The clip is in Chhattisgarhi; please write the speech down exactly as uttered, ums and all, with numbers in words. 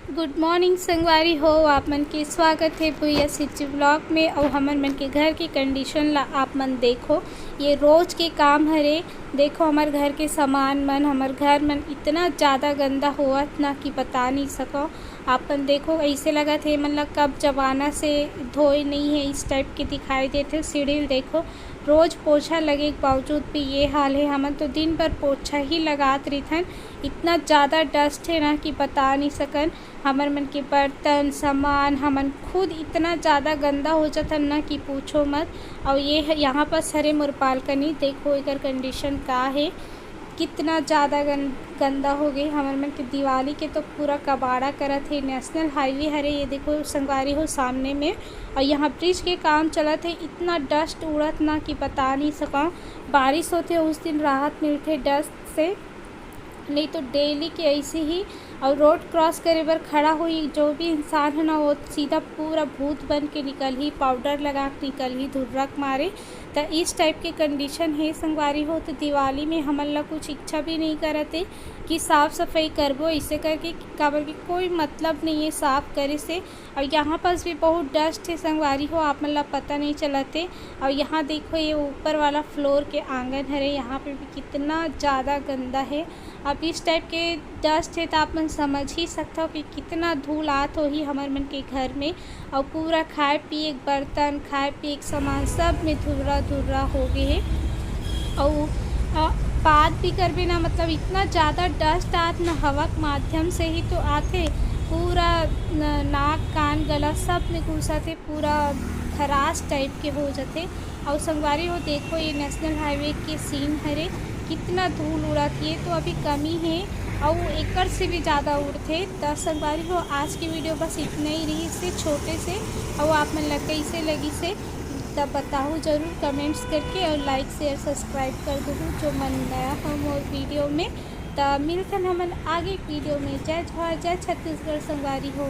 गुड मॉर्निंग संगवारी हो, आप मन के स्वागत हे भुइया सिज्जू ब्लॉग में। अउ हमर मन के घर के कंडीशन ला आप मन देखो, ये रोज के काम हरे। देखो हमर घर के सामान मन, हमर घर मन इतना ज़्यादा गंदा होवत ना कि बता नहीं सको। आप मन देखो, ऐसे लगत हे मन ला कब जमाना से धोए नहीं है, इस टाइप के दिखाई देथे। सीढ़ी ल देखो, रोज पोछा लगे के बावजूद भी ये हाल है। हमन तो दिन भर पोछा ही लगात रहिथन, इतना ज़्यादा डस्ट है ना कि बता नहीं सकन। हमर मन के बर्तन सामान, हमन खुद इतना ज़्यादा गंदा हो जाथन ना कि पूछो मत। और ये ह-, यहाँ पास हरे मोर बालकनी, देखो एकर कंडीशन का है, कितना ज़्यादा गन-, गंदा हो गए। हमर मन के दिवाली के तो पूरा कबाड़ा करत है। नेशनल हाईवे हरे, ये देखो संगवारी हो सामने में, और यहाँ ब्रिज के काम चलत है। इतना डस्ट उड़त ना कि बता नहीं सका। बारिश होते उस दिन राहत मिलते डस्ट से, नहीं तो डेली के ऐसे ही। और रोड क्रॉस करे बर खड़ा हुई जो भी इंसान है ना, वो सीधा पूरा भूत बन के निकलही, पाउडर लगा के निकलही, धुर्रा के मारे। तो इस टाइप के कंडीशन है संगवारी हो। तो दिवाली में हमन ला कुछ इच्छा भी नहीं करत है कि साफ सफाई करबो ऐसे करके, काबर कि कोई मतलब नहीं है साफ करे से। और यहाँ पास भी बहुत डस्ट है संगवारी हो, आप मन ला पता नहीं चलत है। और यहाँ देखो, ये ऊपर वाला फ्लोर के आंगन हरे, यहाँ पे भी कितना ज़्यादा गंदा है। अब इस टाइप के डस्ट है तो आप मन समझ ही सकते हो कि कितना धूल आत होही हमर मन के घर में। और पूरा खाए पिए के बर्तन, खाए पिए के सामान सब में धुर्रा धुर्रा हो गए है। और अ, बात भी करबे ना, मतलब इतना ज़्यादा डस्ट आत ना, हवा के माध्यम से ही तो आथे, पूरा न-, नाक कान गला सब में घुसत है, पूरा खराश टाइप के हो जाथे। और संगवारी हो देखो, ये नेशनल हाईवे के सीन हरे, कितना धूल उड़त हे, तो अभी कमी है और एकर से भी ज़्यादा उड़थे। त संगवारी हो, आज की वीडियो बस इतना ही रही से छोटे से। और आप मन ला कैसे लगी से तब बताओ जरूर कमेंट्स करके, और लाइक शेयर सब्सक्राइब कर दो जो मन नया हो मोर वीडियो में। त मिलथन हमन आगे वीडियो में। जय जोहार, जय छत्तीसगढ़ संगवारी हो।